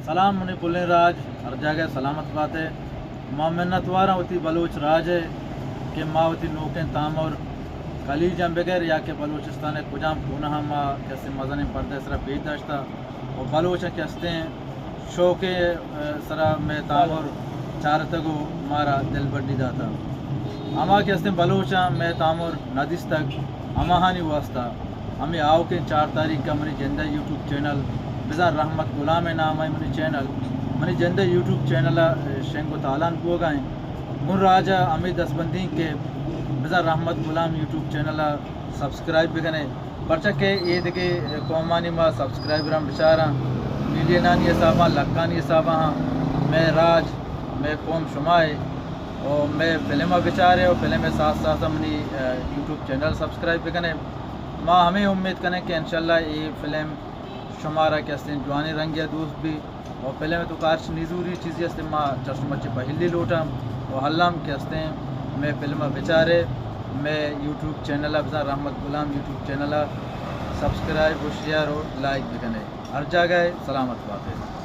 سلام منی پلیں راج، ہر جاگہ سلامت بات ئے۔ ما منتواراں وتی بلوچ راج ءِ کہ ما وتی نوکیں تامر کلیجاں بگر یا کہ بلوچستان ءِ کجام کونہ ءَ ما کسے مزنیں پردہ ءِ سرا پیش داشتہ و بلوچاں کہ استیں شوق ءِ سرا مئے تامر چارتگ و مارا دلبڈی داتہ۔ ہما کہ استیں بلوچاں مئے تامر نہ دیستگ، ہماہانی واسطہ ہمے آؤکیں چار تاریخ ءَ منی جند ءِ یوٹیوب چینل، بزاں رحمت غلام ءِ نام ءَ منی چینل، منی جند ءِ یوٹیوب چینل ءَ شنگ و تالان بوگ ءَ انت۔ گوں راج ءَ ہمے دستبندی کہ بزاں رحمت غلام یوٹیوب چینل ءَ سبسکرائب بکن ئے، پرچا کہ اے دگہ قومانی ما سبسکرائبراں بچاراں، ملینانی حساباں، لکانی حساباں ہاں، مئے راج، مئے قوم شما ئے، و مئے فلم ءَ بچار ئے و فلم ءِ ساتھ ساتھ منی، اے، یوٹیوب چینل سبسکرائب بکن ئے۔ ما ہمے امیت کنیں کہ انشاءاللہ اے فلم شمارا کہ استیں جوانیں رنگے ءَ دوست بی و فلم ءِ توکا ہرچ نزوری چیزے استیں ما چہ شما چہ پہلی لوٹاں و الم کہ استیں مئے فلم ءَ بچار ئے، مئے یوٹیوب چینل ءَ بزاں رحمت غلام یوٹیوب چینل ءَ سبسکرائب و شیئر و لائک بکن ئے۔ ہر جاگہ ءَ سلامت بات ئے۔